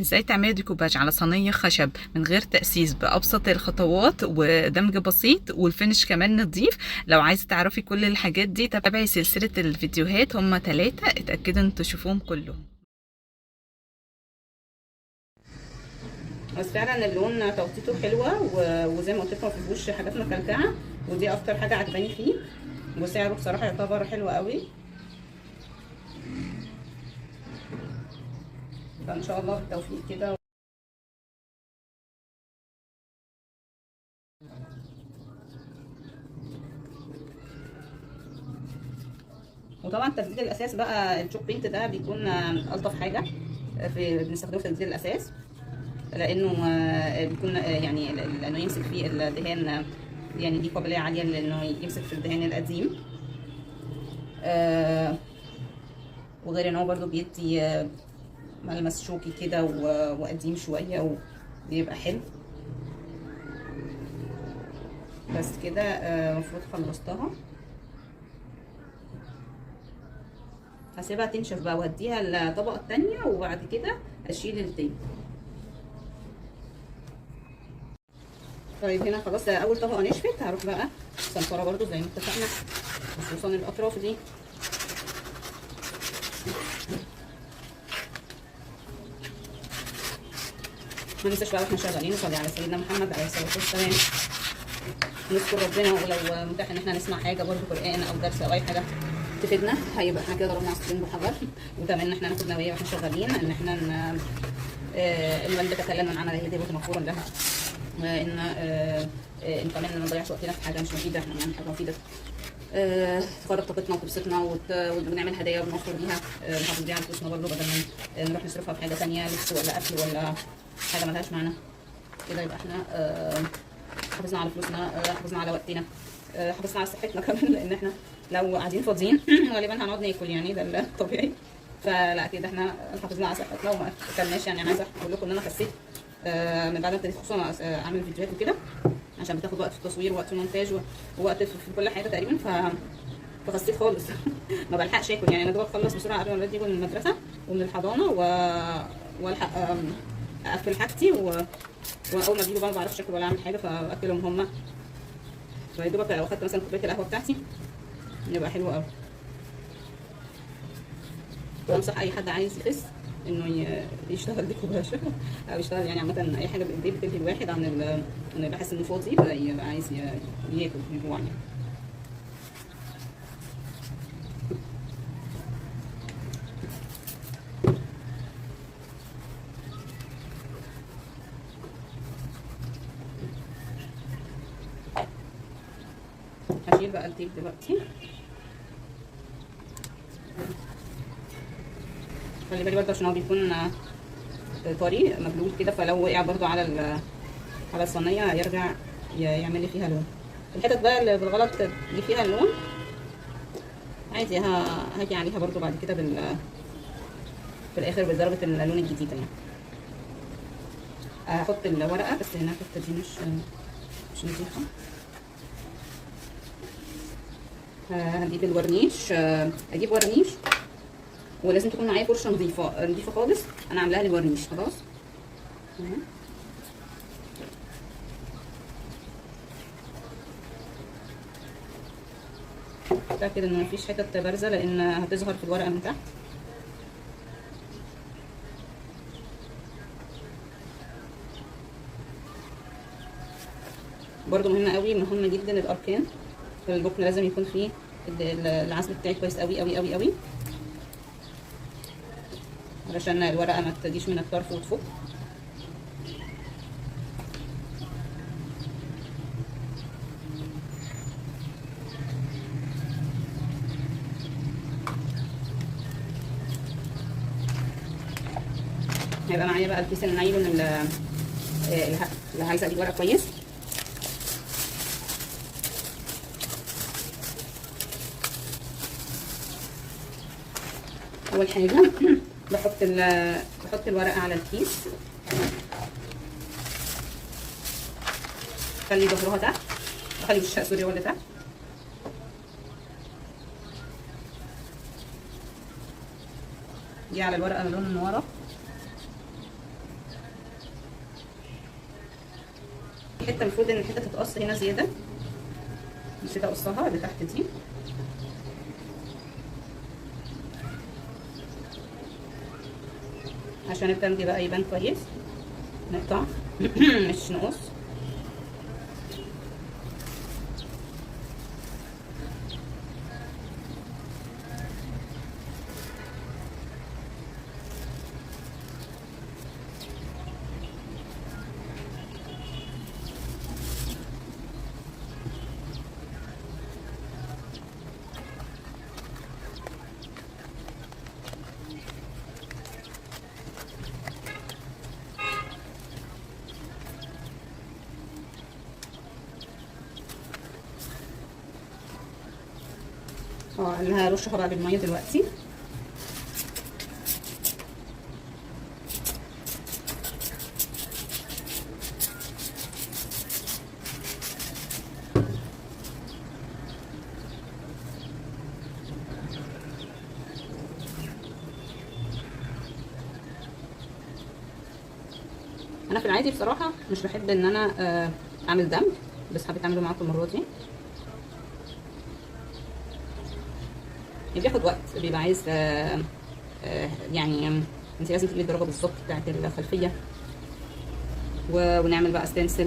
ازاي تعملي ديكوباج على صينية خشب من غير تأسيس بأبسط الخطوات ودمج بسيط وال finish كمان نظيف. لو عايزة تعرفي كل الحاجات دي تابعي سلسلة الفيديوهات، هما 3، اتأكدوا ان تشوفوهم كلهم. بس فعلا اللون توطيته حلوة، وزي ما قلت لكم ما فيهوش حاجات مكلكعه، ودي اكتر حاجة عجباني فيه، وسعره بصراحة يعتبر حلو قوي. فان شاء الله بالتوفيق كده. وطبعا تجديد الاساس بقى ال chalk paint ده بيكون الطف حاجة في بنستخدمه في تجديد الاساس، لانه بيكون يعني لانه يمسك فيه الدهان، يعني دي قابلية عالية لانه يمسك في الدهان القديم، وغير ان هو برده بيدي ملمس شوكي كده وقديم شوية وبيبقى حلو. بس كده المفروض خلصتها. هسيبها تنشف بقى وهديها الطبقة التانية، وبعد كده اشيل التاني. طيب هنا خلاص اول طبقه نشفت، هروح بقى صنفره برده زي ما اتفقنا، خصوصا الاطراف دي. ما ننساش بقى واحنا شغالين نصلي على سيدنا محمد عليه الصلاة والسلام، نذكر ربنا، ولو متاح ان احنا نسمع حاجة برده قران او درس او اي حاجة تفيدنا، هيبقى احنا كده ضربنا عصفورين بحجر. وكمان ان احنا ناخد نوية واحنا شغالين ان احنا ان من بيتكلم من عمل يده مغفورا له، وان ان كمان ما نضيعش وقتنا في حاجة مش مفيدة، احنا بنعمل حاجة مفيدة تخرج طاقتنا وتبسطنا وبنعمل هدايا وبنوفر بيها، نحافظ بيها على فلوسنا برضه، بدل ما نروح نصرفها في حاجة ثانية، لبس ولا اكل ولا حاجة ملهاش معنى. كده يبقى احنا حافظنا على فلوسنا، حافظنا على وقتنا، حافظنا على صحتنا كمان، لان احنا لو قاعدين فاضيين غالبا هنقعد ناكل، يعني ده الطبيعي. فلا كده احنا حافظنا على صحتنا وما اكلناش. يعني انا عايزه اقول لكم ان انا خسيت من بعد ما ابتديت خصوصا اعمل فيديوهات وكده، عشان بتاخد وقت في التصوير ووقت في المونتاج ووقت في كل حاجة تقريبا، فخسيت خالص. ما بلحقش اكل، يعني انا دوب اخلص بسرعة قبل ما الولاد يجوا من المدرسة ومن الحضانة والحق اقفل حاجتي، واول ما بيجوا بقى ما بعرفش اكل ولا اعمل حاجة، فاكلهم هم. فيا دوبك لو اخدت مثلا كوباية القهوة بتاعتي يبقى حلو قوي. بنصح اي حد عايز يخس انه يشتغل ديكوباج او يشتغل يعني عامة اي حاجة بايديه بتلهي الواحد عن انه يبقى حاسس انه فاضي، فيبقى عايز ياكل يجوع يعني. هشيل بقى التيب دلوقتي. خلي بالي برضه عشان هو بيكون طري مبلول كده، فلو وقع برضه على الصينية يرجع يعمل لي فيها لون. الحتت بقى اللي بالغلط جه فيها اللون عادي هاجي عليها برضه بعد كده في الاخر بدرجة اللون الجديدة. يعني هحط الورقة، بس هنا الحتة دي مش نظيفة. هجيب الورنيش، اجيب ورنيش، ولازم تكون معايا فرشه نظيفة نظيفة خالص، انا عاملاها للورنيش خلاص. اتاكد ان مفيش حتت بارزة لان هتظهر في الورقة من تحت. برده مهم قوي، مهم جدا الاركان في الركن لازم يكون فيه العزل بتاعي كويس قوي قوي قوي قوي، علشان الورقة ما تجيش من الطرف وتفك. هيبقى معايا بقى الكيس النايلون اللي عايزه اجيب ورقة كويس. اول حاجة بحط الورقة على الكيس، خلي ظهرها تحت، خلي وشها sorry هو اللي تحت. دي على الورقة اللون من ورا. حتة المفروض ان الحتة تتقص هنا زيادة، نسيت اقصها اللي تحت دي. عشان الدمج بقى يبان كويس نقطع مش نقص. انا هرشها بقى بالمية دلوقتي. انا في العادي بصراحة مش بحب ان انا اعمل دمج، بس حبيت اعمله معاكم المرة دي. بياخد وقت، بيبقى عايز يعني انت لازم تجيبي الدرجة بالظبط بتاعت الخلفية، ونعمل بقى stencil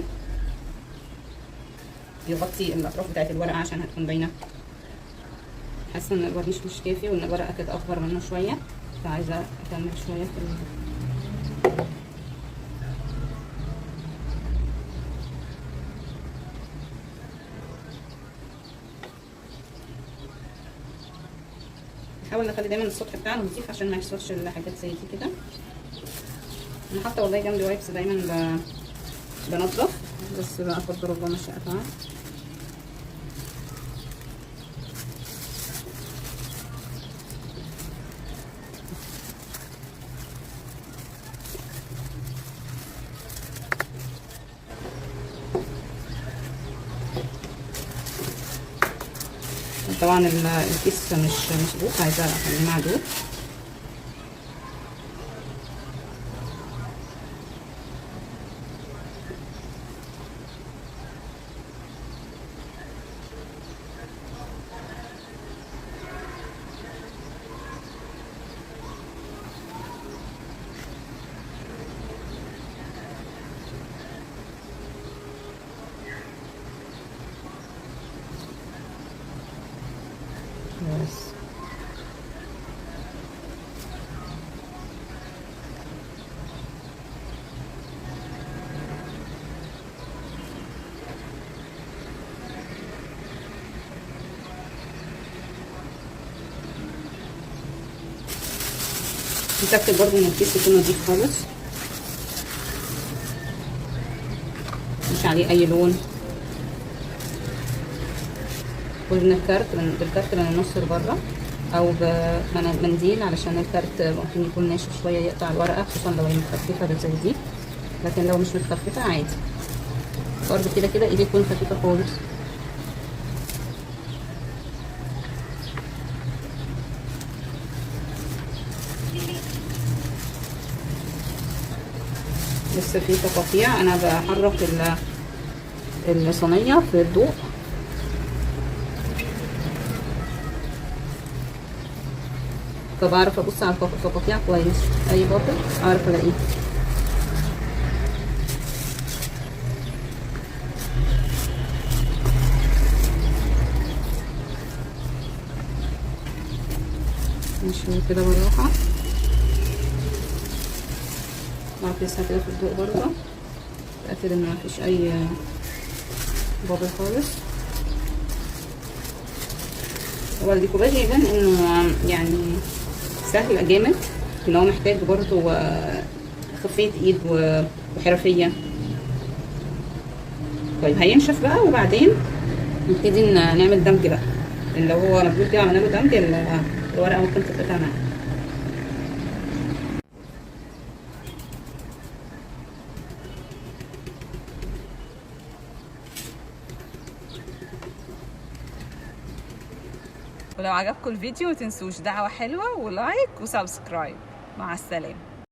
يغطي الاطراف بتاعت الورقة عشان هتكون باينة. حاسه ان الورنيش مش كافي وان الورقة كانت اكبر منه شوية، فعايزه اكمل شوية في نحاول نخلي دايما السطح بتاعنا نظيف عشان ما يحصلش الحاجات زي دي كده. انا حاطه والله جنبي wipes دايما بنضف، بس بقى قدر الله ما شاء فعل. طبعا الكيس مش مظبوط، عايزه اخليه معدول. بس نتأكد برضو ان الكيس يكون نضيف خالص، مش عليه اي لون. والكارت بالكارت من النص لبره او بمنديل، علشان الكارت ممكن يكون ناشف شوية يقطع الورقة، خصوصا لو هي متخففه زي دي. لكن لو مش متخففه عادي برضه كده كده ايدي تكون خفيفة خالص. لسه في تقاطيع، انا بحرك الصينية في الضوء. فبعرف ابص على الفقاقيع كويس، اي باطل اعرف الاقيه. ماشي كده بالراحة، بعكسها كده في الضوء برضه، اتاكد ان مفيش اي bubble خالص. هو الديكوباج يبان انه يعني سهل جامد، ان هو محتاج برضو خفية ايد وحرفية. طيب هينشف بقى وبعدين نبتدي نعمل دمج بقى. اللي هو مبلول كده عملنا له دمج، الورقة ممكن تتقطع معاه. ولو عجبكم الفيديو متنسوش دعوة حلوة و like و subscribe. مع السلامة.